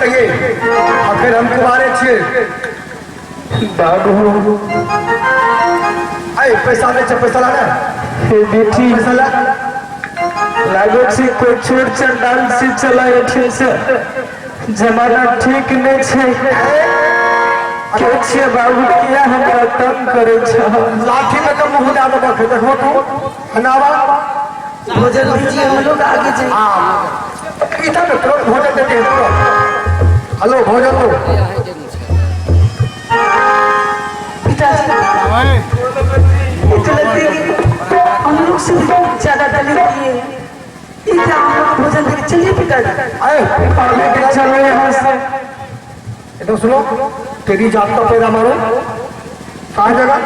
सकैए। अखन हम कुमारे छियै। बाबू। अय पैसा दै छै, पैसा ला ने। हे बेटी, पैसा ला। लागो छै कोई चोर चंडाल से चला एठिन से, जमाना ठीक नहीं छै। के छियै बाबू, किया हमरा तंग करे छ? लाठी में के मुंह दए देबक, देखबो तू हनावा। भोजन दीजिए, हम लोग आगे जाएंगे। हाँ, इधर में तुरंत भोजन देते हैं, तुरंत। हेलो, भोजन लो। पिताजी, ये तो लगती है कि हम लोग से बहुत ज्यादा दलित किए हैं। ये क्या हम लोग को भोजन देके? चलिए पिताजी। आए। आगे चलो यहाँ से। इधर सुनो, तेरी जात का पैरा मारो। कहाँ जगह,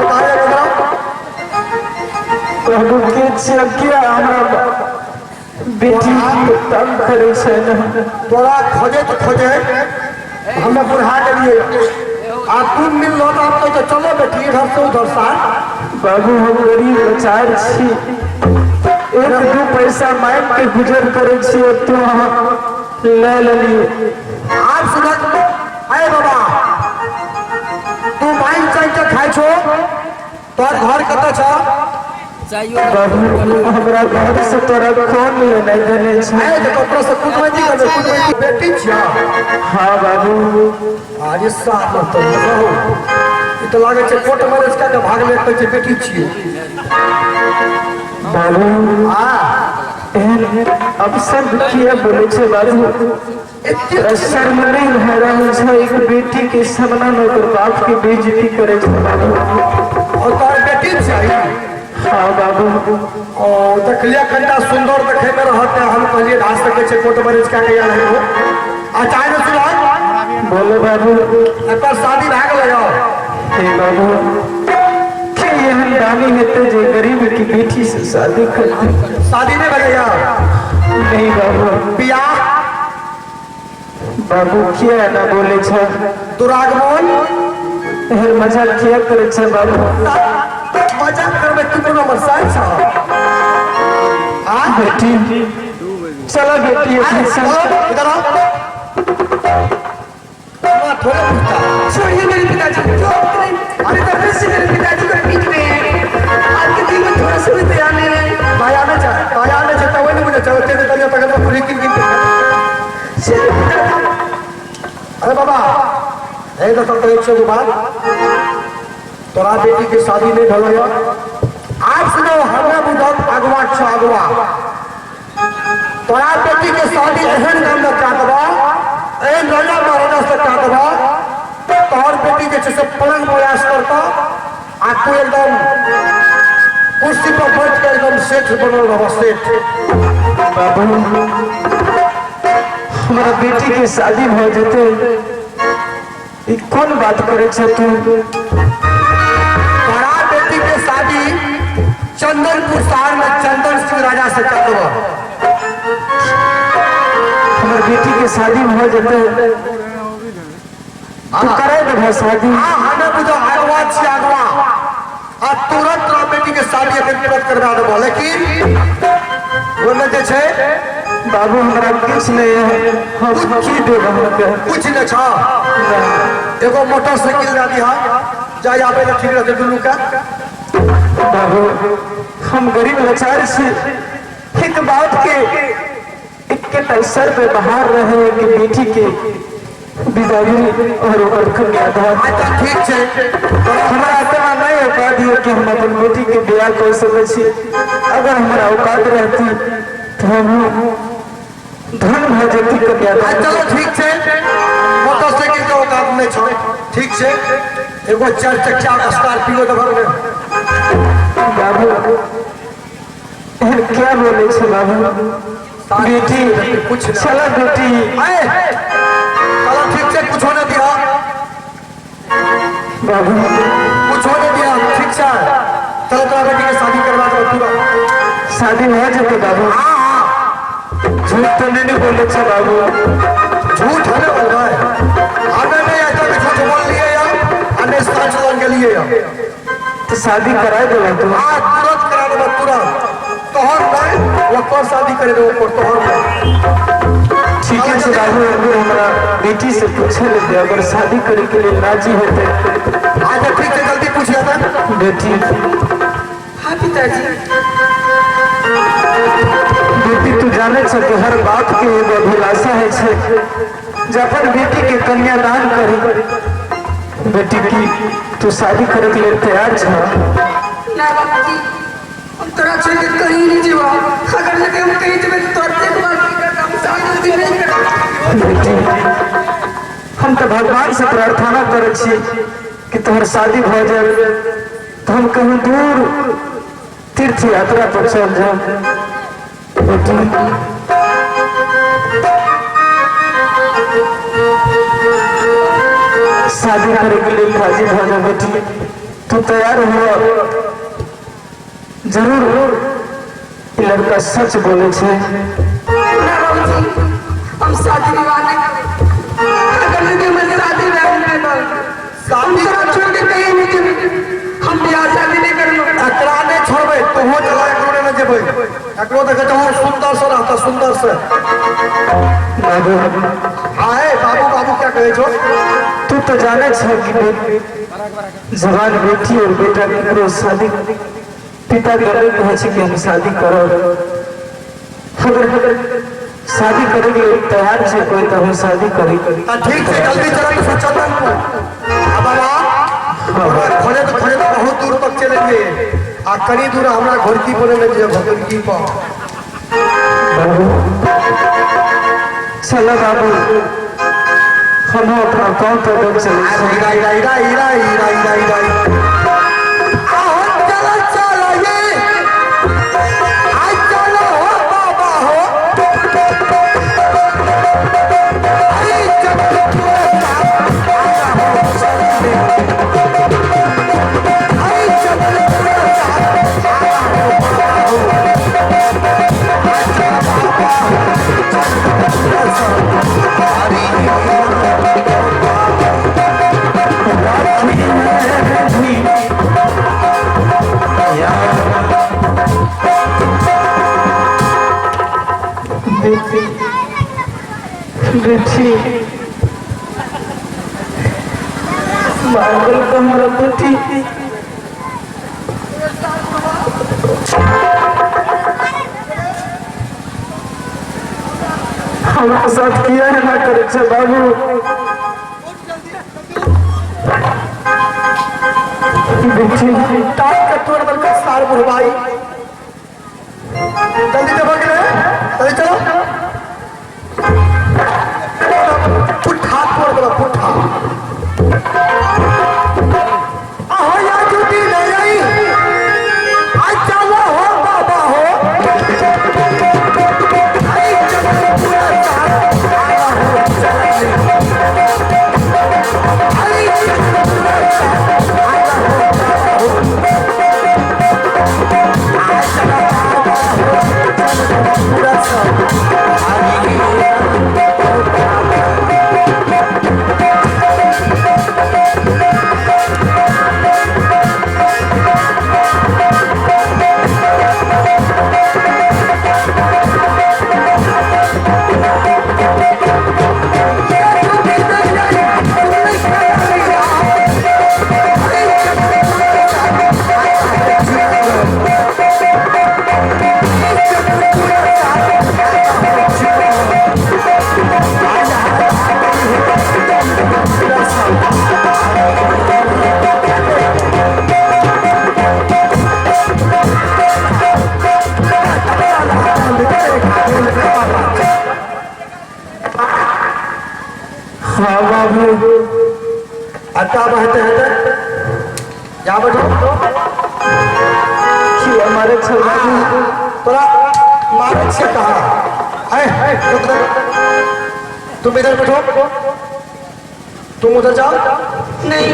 कहाँ जगह इधर आओ। बाबू, के छियै, किया हमरा बेटी के तंग करे छै ने? तोरा खोजे तो खोजे हमें बुढ़ा गेलिए आ तू मिल लो तो हम तो चलो बेटी इधर से उधर सा। बाबू, हम गरीब लाचार छी, एक दू पैसा मांगि के गुजर करे छी, तू अहाँ ले लेलिए। आब सुन, अरे बाबा, तू मांगि चाहि के खाइ छो, तोहर घर कतऽ छौ? बाबू, हमरा घर से तोरा कौन लेने देने छै? अरे देखो, तोरा से कुटमैती करबै, कुटमैती। बेटी छिया? हाँ बाबू। अरे साहब, तो रहो, ई तऽ लागै छै कोर्ट मैरिज कऽ के भागले, कहै छै बेटी छियै। बाबू। आ एहन अवसर किया बोले छै बाबू? एते शर्म नहीं भए रहल छै? एक बेटी के सामना में ओकर बाप के बेइज्जती करे छै बाबू। और तोहर बेटी छियै? हाँ बाबू। ओ देखलियै, कनिटा सुन्दर देखै में रहत, हम कहलियै भए सकै छै कोर्ट मैरिज कऽ के आयल हो। अच्छा, आइ सुना। बोलो बाबू। एकर शादी भए गेलै यौ? हे बाबू, के एहन दानी हेतै जे गरीब की बेटी से शादी करतै? शादी नहि भेलै यौ? नहीं बाबू। बियाह? बाबू, किया एना बोले छै? दुरागमन? एहन मजाक किया करे छै बाबू? मजाक करबै? तू कोनो हमर साइ छह आ? बेटी, चलो बेटी, अरे, एखन से। इधर आओ। माँ थोड़े पूछता। छोड़िए मेरे पिताजी को। अरे तो फिर से मेरे पिताजी को पीट रहे हैं। आपके दिल में थोड़ा सा भी दया नहीं है। माया नहि छै, माया नहि छै तऽ ओहि नहि बुझै छै। ओते जे तनिया तखन पूरी किन किन के। चलिए पिताजी। अरे बाबा, हे देखो, कहै छियौ एगो बात, तोरा बेटी के शादी नहि भेलै यऽ। आब सुनो, हमे बुझत अगुआ छौ अगुआ। तोरा बेटी के शादी एहन गाम में कए देबऽ, एहन राजा महाराजा से कए देबऽ, तोहर बेटी जे छै से पलंग प्रयास करतऽ आ तू एकदम कुर्सी पर बैठ के एकदम सेठ बनल रहबऽ, सेठ। बाबू, हमरा बेटी के शादी भऽ जेतै, ई कोन बात करे छै तू? तोरा बेटी के शादी चंदनपुर शहर में चंदन सिंह राजा से कर देबऽ। हमर बेटी के शादी भऽ जेतै? तू कराय देबह शादी? हाँ, हमें बुझो अगवा छी अगवा, आ तुरंत तोरा बेटी के शादी एखन तुरंत करवा देबो, लेकिन ओहिमे जे छै। बाबू, हमरा किछु नहीं है, हम की देब अहाँके? कुछ नहि छौ? एगो मोटरसाइकिल दए दिहऽ, जाय आबै लए ठीक रहतै दुनू के। बाबू, हम गरीब लाचार छी, एक बाप के एक सर पे बाहर रहे कि बेटी के विदाई और ओकर कन्यादान। अच्छा, ठीक छै। हमरा इतना नहीं औकात है कि हम अपन बेटी के ब्याह कर सकै छी। अगर हमरा औकात रहती तो हम धन भऽ जेती आ कन्यादान। चलो, ठीक छै, मोटरसाइकिल के औकात नहि छौ, ठीक छै, एगो चारि चक्का स्कॉर्पियो देबह ने। बाबू, एहन क्या बोले छै बाबू? बेटी कुछ नहि। चला बेटी। आए, चलो, ठीक छै, कुछो नहि दिहऽ। बाबू। कुछो नहि दिहऽ, ठीक छै, चलो, तोरा बेटी के शादी करवा देबो तुरंत। शादी भऽ जेतै बाबू? हाँ हाँ। झूठ तो नहीं ने बोले छै बाबू? झूठ हमें बोलबै? हमें नहीं आता कि झूठ बोल लिए या आ नहीं सच लग गेलिए या। तो शादी कराय देबै तू? हाँ, तुरंत करा देबो, तुरंत। तोहर नहीं, ओकर शादी करे देबो, ओकर, तोहर नहीं। ठीके। छै बाबू, एक बेर हमरा बेटी से पूछे ले दे, अगर शादी करे के लिए राजी हेतै। अच्छा ठीक छै, जल्दी पूछिए तऽ। बेटी। हाँ पिताजी। बेटी, तू जाने छ कि हर बाप के एगो अभिलाषा है छै जे अपन बेटी के कन्यादान करी। बेटी, की तू शादी करे के लिए तैयार छ? ना बाबूजी, हम तोरा छोड़ के कहीं नहीं जीवा। अगर यदि हम कहीं जेबै तो तोर देखभाल की करता? हम शादी उदी नहीं करब। बेटी, हम तो भगवान से प्रार्थना करै छी कि तोहर शादी भऽ जाए तो हम कहीं दूर तीर्थ यात्रा पर चल जाओ। बेटी, शादी करे के लिए राजी भऽ जा। बेटी, तू तैयार हुआ जरूर। ई लड़का सच बोले छै। ना बाबूजी, हम शादी विवाह नहीं करब। अगर यदि हम शादी विवाह नहीं करब, हम तोरा छोड़ के कहीं नहीं जेबै। हम बियाह शादी नहीं करब। एकरा नहि छोड़बै, तोहो चला, एकरो नहि जेबै। एकरो देखै छहो, सुंदर से रहता, सुंदर से। बाबू। आए बाबू, बाबू क्या कहै छो? तू तो जाने छ कि जवान बेटी और बेटा केकरो शादी पिता के नहीं कहै छै कि हम शादी करब। अगर शादी करे के लिए तैयार छै कोई तो हम शादी करी। तऽ ठीक छै, जल्दी चल से चंदनपुर। आ बाबा, खोजे तो खोजे तो बहुत दूर तक चलेंगे, आ कनी दूर हमरा घोड़की पर ले जे, घोड़की पर। बाबू, चलो बाबू, हम अपना गाँव पैदल चले छी। राई राई राई राई राई राई राई, आहो चलो चलो, ये आई चलो हो बाबा हो। आई चलो आई चलो बेटी, बेटी, मांगल को हमरा बेटी। हमरा साथ किया ना करे छे बाबू? बेटी। टाट के तोड़ दलकै सार बुढ़बाई। जल्दी दबा के ले, जल्दी चलो। पुट्ठा तोड़ देला पुट्ठा। आहो या जुटी नहीं आई, आई चलो हो बाबा हो। आई चलो पूरा साथ आया हो चले। आई चलो पूरा साथ आया हो बाबा हो। आई चलो बाबा हो, चलो पूरा साथ। हाँ बाबू। अच्छा बहते हैं, जा बैठो। कि हमारे छे बाबू? तोरा मारे से कहा है, रुक रुक, तुम इधर बैठो, तुम उधर जाओ। नहीं,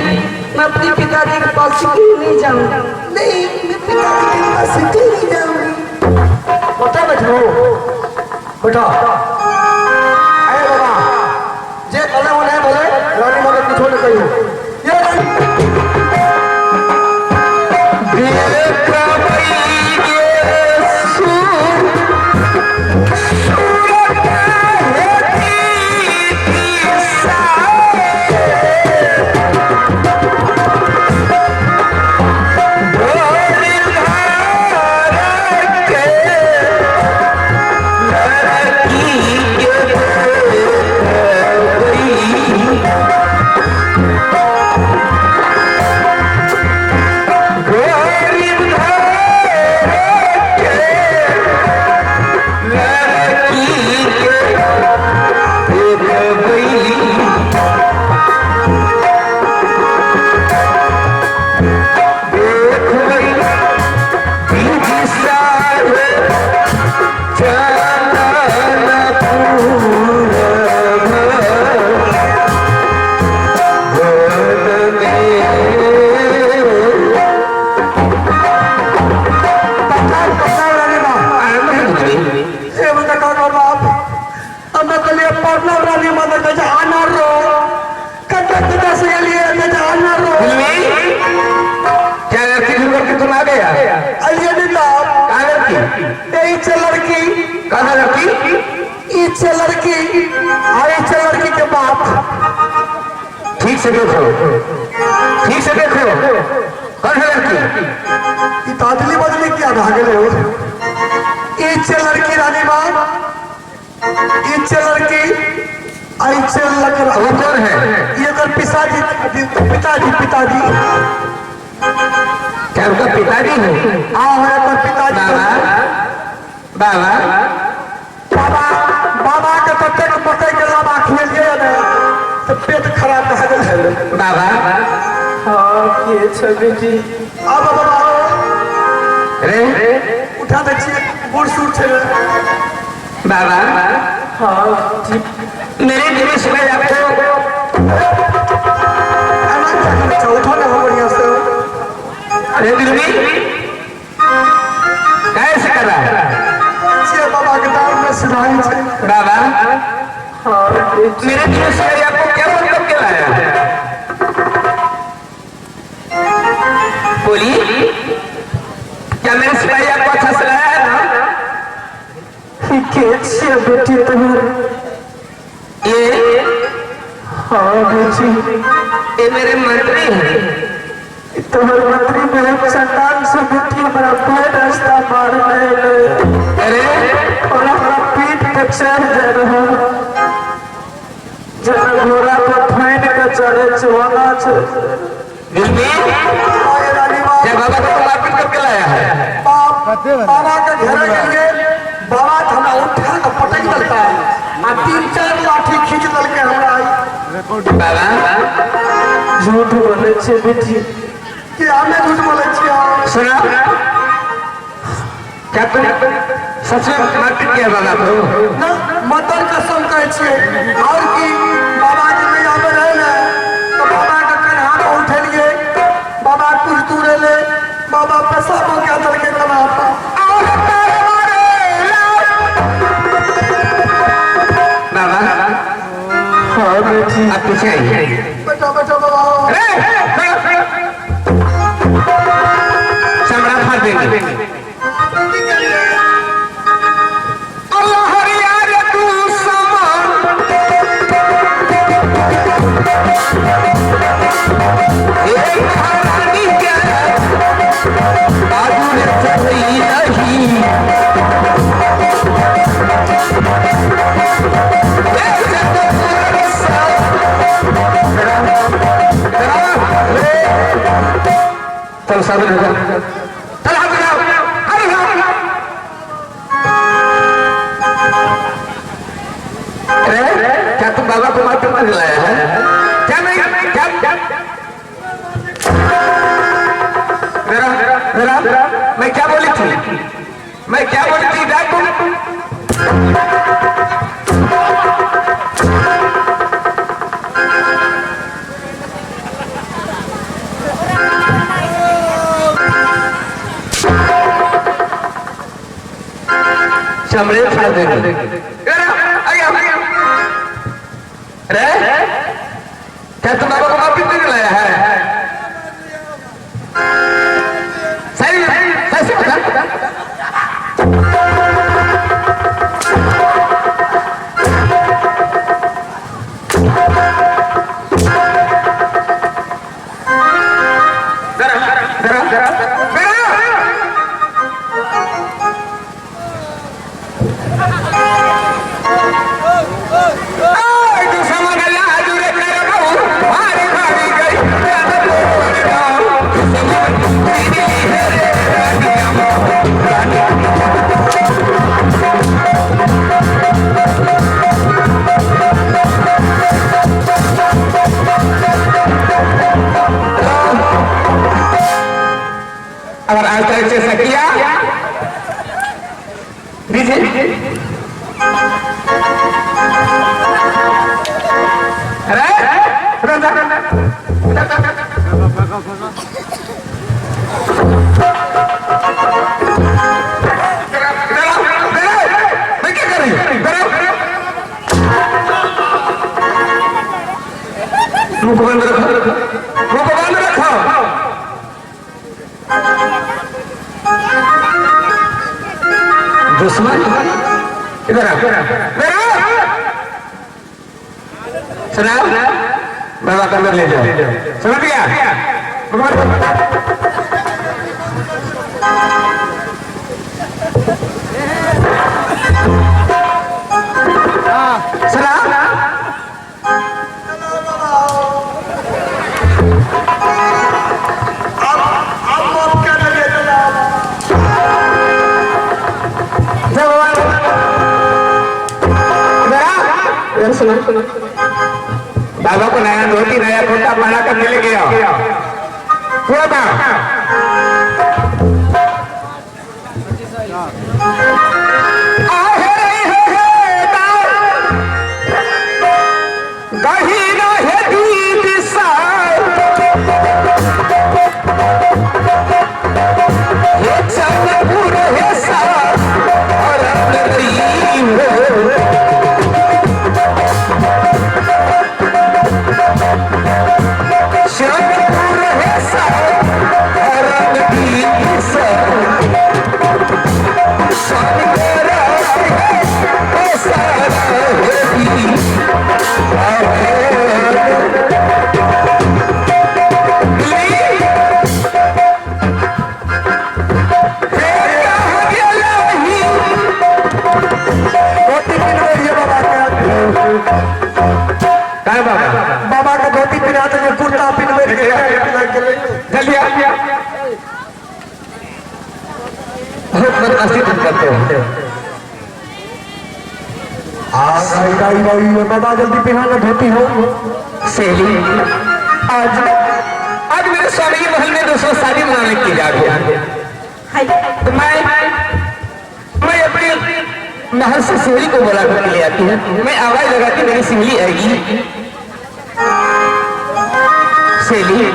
मैं अपने पिताजी के पास से कहीं नहीं जाऊंगी। नहीं, मैं पिताजी के पास से कहीं नहीं जाऊंगी। ओतऽ बैठो, बैठो। अरे बाबा, जे भले वो नहीं भले, रानी मगर कुछो नहीं कहियो। ये रानी सुर सुर। ठीक से देखो, ठीक से देखो, कौन है लड़की? ई तादली बदली क्या भा गेलै हो? ई छै लड़की रानी माँ, ई छै लड़की, आ ई छै लड़का। वो कौन है? ई एकर पिताजी, पिताजी, पिताजी। क्या उनका पिताजी है? हाँ, हाँ, एकर पिताजी। बाबा, बाबा, बाबा, बाबा के ततेक मकई के लाबा खुएलियै ने तऽ पेट खराब भए गेल छलै। बाबा। हाँ, के छै बेटी? आब बाबा। रे, उठा दै छियै, बूढ़ सूढ़ छै। बाबा। हाँ ठीक। मेरे दिनेश भाई आपको एना किया करै छौ? उठो ने हो बढ़िया से। अरे दिलवी, कैसे कर रहा है? छियै बाबा के दाम में सिधाई छै। बाबा। हाँ बेटी। मेरे दिनेश भाई आपको क्या मतलब के लाया है? बोलिए, क्या मेरे सिपाही आपको अच्छा से लाया है ना? के छियै बेटी तोहर? ये हाँ बेटी। ये मेरे मंत्री हैं। तोहर मंत्री बहुत चंडाल से बेटी, हमरा बड़ रास्ता मारने एलै। अरे, और हमरा पीठ पे चढ़ जाय रहे, जेना घोड़ा पर फाइन के चढ़े छै ओना छै। दिलवी, आए रानी माँ। क्या बाबा को मारपीट करके लाया है? बाप, बाबा के घेरे गेलियै, बाबा तऽ हमरा उठा कऽ पटकि देलकै आ तीन चार लाठी खींच देलकै हमरा। बाबा। झूठ बोलै छै बेटी। कि हमे झूठ बोलै छियै? सुना, क्या तुम सच में मारपीट किया बाबा को? न, मदर कसम कहै छियै। आओर की, बाबा जे नहि आबै रहै ने तऽ बाबा के कन्हा पर उठेलियै, बाबा कुछ दूर एलै, बाबा पेशाब कए देलकै कन्हा पर। बाबा। हाँ बेटी। आप पीछे आइए। बैठो, बैठो बाबा। अरे, चमड़ा फाड़ देंगे। अल्लाह हरियार तू समान एक महारानी के बाजू रे चढ़ी नहीं। चलो सामने हो जाओ, चलो हाथ उठाओ, हाथ उठाओ। अरे, क्या तुम बाबा को मारपीट कर लाया है? क्या नहीं? क्या मेरा मेरा मैं क्या बोली थी? मैं क्या बोली थी? जा तुम चमड़े फाड़ देंगे। अरे, क्या तुम बाबा को मारपीट करके लाया है? सही सही से बता। जरा जरा जरा जरा। अगर आज तक ऐसा किया, दीजिए। अरे, रुक जा, रुक जा। मैं क्या कर रही हूँ? मुंह को बंद रखो, मुंह को बंद रखो। दुश्मन, इधर आओ, इधर आओ। सुना, बाबा के अंदर ले जाओ। समझ गया? सुना सुना, बाबा को नया धोती नया कुर्ता पहना कर मिल गया। बाबा का धोती पिना तो कुर्ता पिनवे जल्दी आ। बहुत बदमाशी तुम करते हो। बाबा जल्दी पिना ना धोती हो। सहेली, आज आज मेरे स्वामी के महल में दूसरा शादी मनाने की जा रही है। तो मैं अपने महल से सहेली को बुला करके ले आती है। मैं आवाज लगाती मेरी सहेली आएगी। सहेली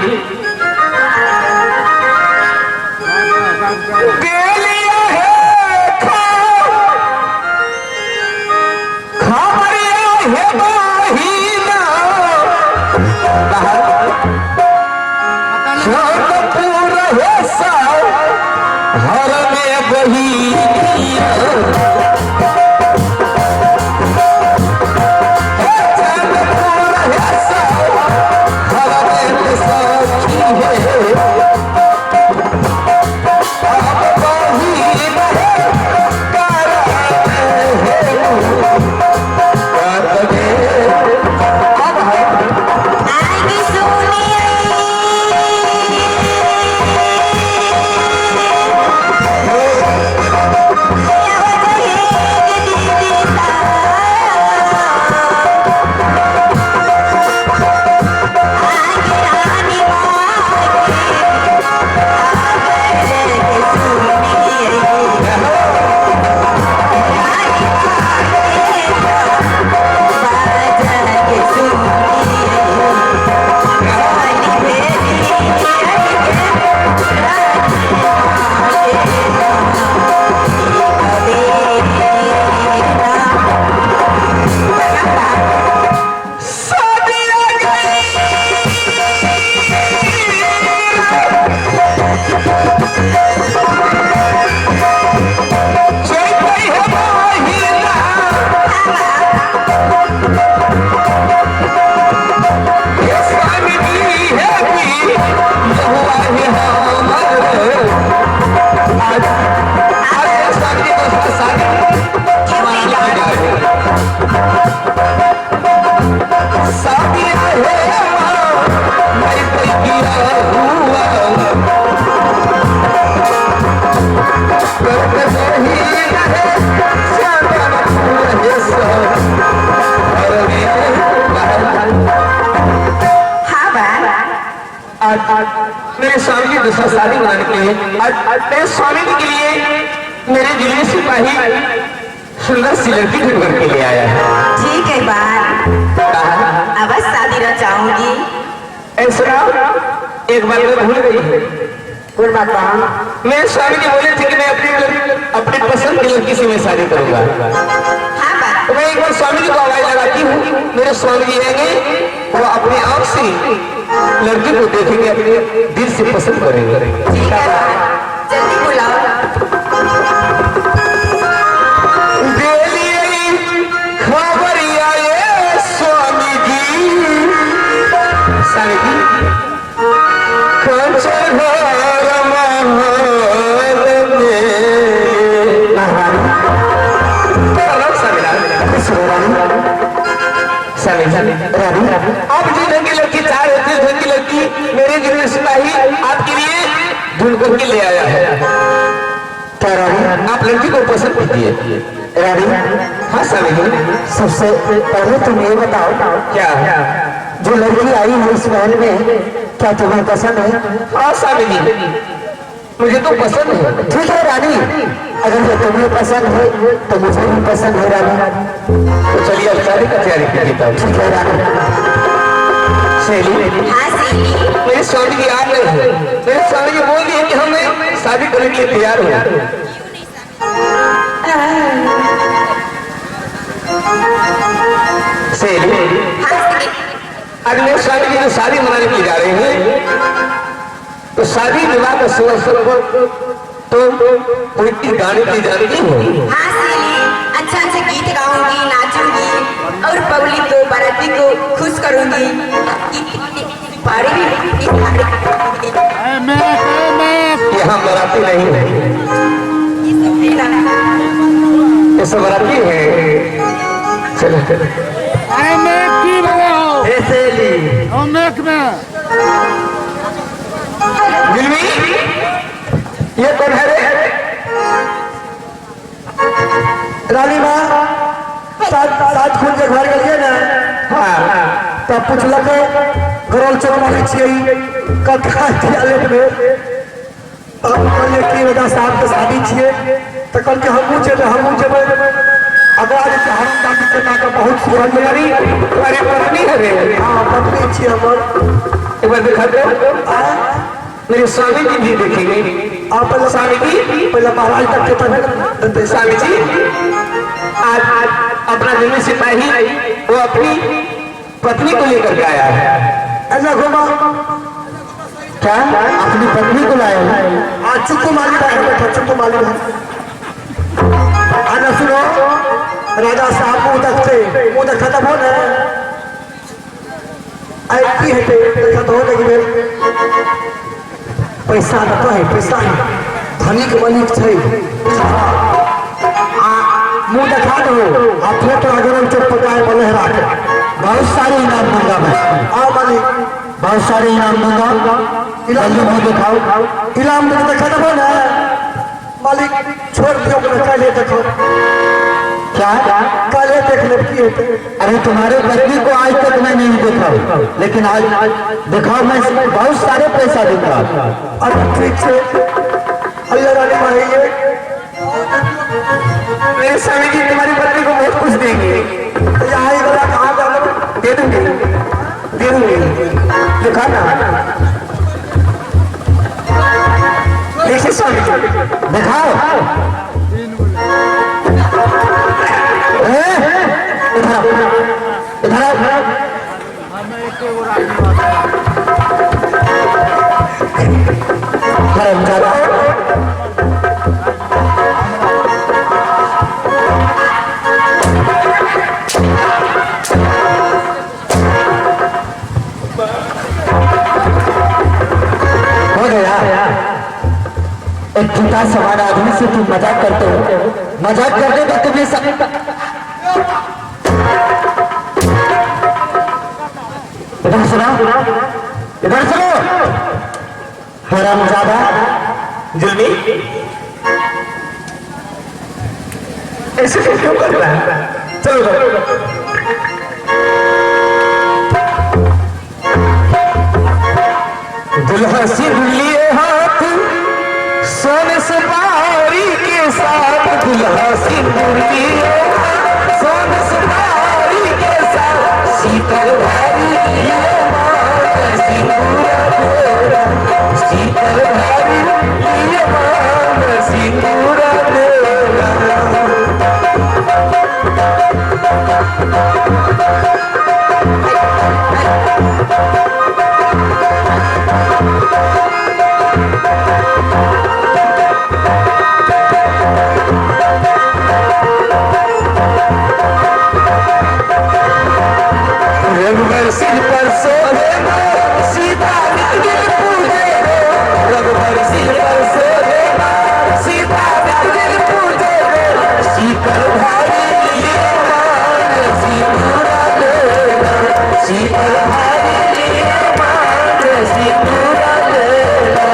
मेरे स्वामी की दूसरा शादी मनाने के लिए मेरे स्वामी के लिए मेरे दिल्ली सिपाही सुंदर सी लड़की ढूंढ करके ले आया है। ठीक है बात, अब शादी रचाऊंगी। ऐसा एक बार मैं भूल गई। कोई बात नहीं। मेरे स्वामी जी बोले थे कि मैं अपनी पसंद की लड़की से मैं शादी करूंगा। तो मैं एक बार स्वामी जी को आवाज लगाती हूँ, मेरे स्वामी जी आएंगे, वो अपनी आंख से लड़की को देखेंगे, अपने दिल से पसंद करेंगे। ठीक है, जल्दी बुलाओ। खबर आए स्वामी जी। स्वामी जी, आप जो ढंग की लड़की चाह रहे थे, ढंग की लड़की मेरे जुल्मी सिपाही आपके लिए ढूंढ करके ले आया है। क्या रानी? आप लड़की को पसंद कीजिए। रानी। हाँ स्वामी जी। सबसे पहले तुम ये बताओ, क्या? जो लड़की आई है इस महल में, क्या तुम्हें पसंद है? हाँ स्वामी जी, मुझे तो पसंद है। ठीक है रानी, अगर ये तुम्हें पसंद है तो मुझे भी पसंद है रानी। तो चलिए अब शादी का तैयारी कीजिए। ठीक है रानी। शैली। हाँ सहेली। मेरे स्वामी जी आ रहे हैं। मेरे स्वामी जी बोल दिए कि हमें शादी करने के लिए तैयार हो। शैली। हाँ सहेली। आज मेरे स्वामी जी जो शादी मनाने के लिए जा रहे हैं, तो शादी विवाह का शुभ अवसर पर तो कोई गाने की जानती हो? हाँ सहेली, अच्छा अच्छा गीत गाऊंगी, नाचूंगी और पब्लिक को, बाराती को खुश करूंगी। यहाँ बाराती नहीं है, ये सब बाराती है। चलो चलो। जुल्मी, ये कौन है रे? रानी माँ, सात खून के घर गेलिए ना। हाँ। तब पुछलक गरल चौक मारै छियै कथा लेट में, तब कहलिए कि राजा साहब के शादी छियै, तऽ कहलकै हमहूँ जेबै, हमहूँ जेबै। अगला जे छै हरमदादी के नाके बहुत सुरन। तुम्हारी पत्नी है रे? हाँ, पत्नी छियै हमर। एक बार दिखा दो, मेरे स्वामी जी भी देखेंगे। आप पहले स्वामी जी, पहले महाराज तक के तक। स्वामी जी, आज अपना जुल्मी सिपाही वो अपनी पत्नी को लेकर के आया है। ऐसा घुमा। क्या अपनी पत्नी को लाए? हाँ, चुप्पू माली बाहर बैठा, चुप्पू माली बाहर। आना सुनो, राजा साहब मुँह देखते, मुँह देखा तब हो ना आई की है, देखा तो हो नहीं मेरे। पैसा देता है, पैसा है, धनिक मलिक छै। आ मुँह देखा दो, आ फिर तोरा गरम चोट पकाए बलहरा के। बहुत सारे इनाम दूंगा मैं। आओ मालिक, बहुत सारे इनाम दूंगा। जल्दी मुँह दिखाओ। इनाम तो देखा देबो ना मालिक, छोड़ दियो अपना, काल्हे देखो। क्या? काल्हे देख लेब की हेतै। अरे तुम्हारे पत्नी को आज तक मैं नहीं देखा, लेकिन आज दिखाओ, मैं बहुत सारे पैसा दूंगा। अरे ठीक छै, अल्लाह रानी माहिए। मेरे स्वामी जी तुम्हारी पत्नी को बहुत कुछ देंगे। यहाँ ही वाला कहाँ जाना? दे दूंगे, दे दूंगे। दिखा ना, देखिए स्वामी जी, दिखाओ। इधर आओ, इधर आओ। हरामजादा, हो गया। एक पिता समान आदमी से तुम मजाक करते हो, मजाक करने में तुम्हें सब। इधर सुनो, इधर सुनो, हरामजादा। जुल्मी, ऐसे क्यों कर रहा है? चलो दुल्हा सिंदूर लिए हाथ सोने सुपारी के साथ, दुल्हा सिंदूर लिए सोने सुपारी के साथ, शीतल भारी ये मांग सिंदूर तेरा, शीतल भारी ये मांग सिंदूर तेरा। रघुवर सिर पर सोहे सीता दिल पूजे, रघुवर सिर पर सोहे सीता दिल पूजे, शीतल भारी ये मान सिंदूरा तेरा, शीतल भारी लियो मांग सिंदूरा देला।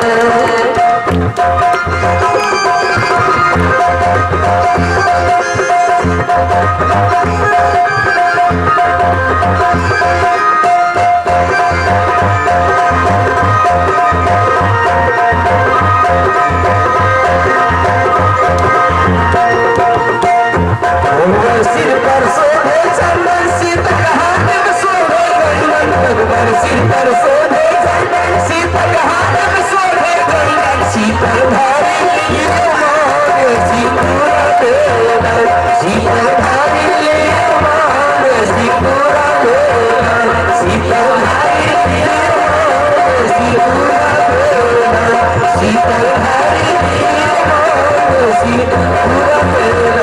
सिर पर शोभे चंदन शीतल हाथ में शोभे गंगन, रघुवर सिर पर शोभे चंदन शीतल हाथ में शोभे गंगन, शीतल भारी लियो मांग सिंदूरा देला, शीतल भारी लियो मांग सिंदूरा देला, शीतल भारी लियो मांग सिंदूरा देला, शीतल भारी लियो मांग सिंदूरा देला।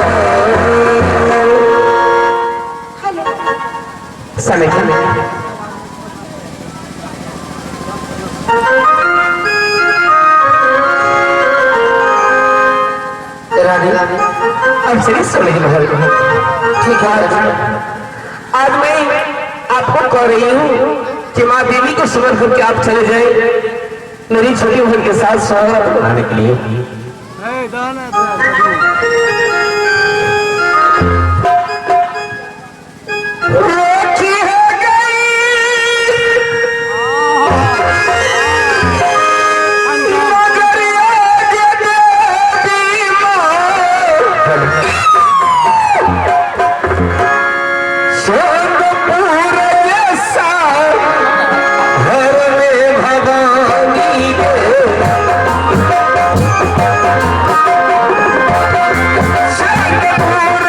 समय रानी, अब चलिए समय महल। ठीक है। आज मैं आपको कह रही हूँ कि माँ देवी को सुमन करके आप चले जाए मेरी छोटी बहन के साथ स्वागत बनाने के लिए। रोटी हो गई मगर आज देवी माँ, सोनपुर जैसा घर में भवानी के, सोनपुर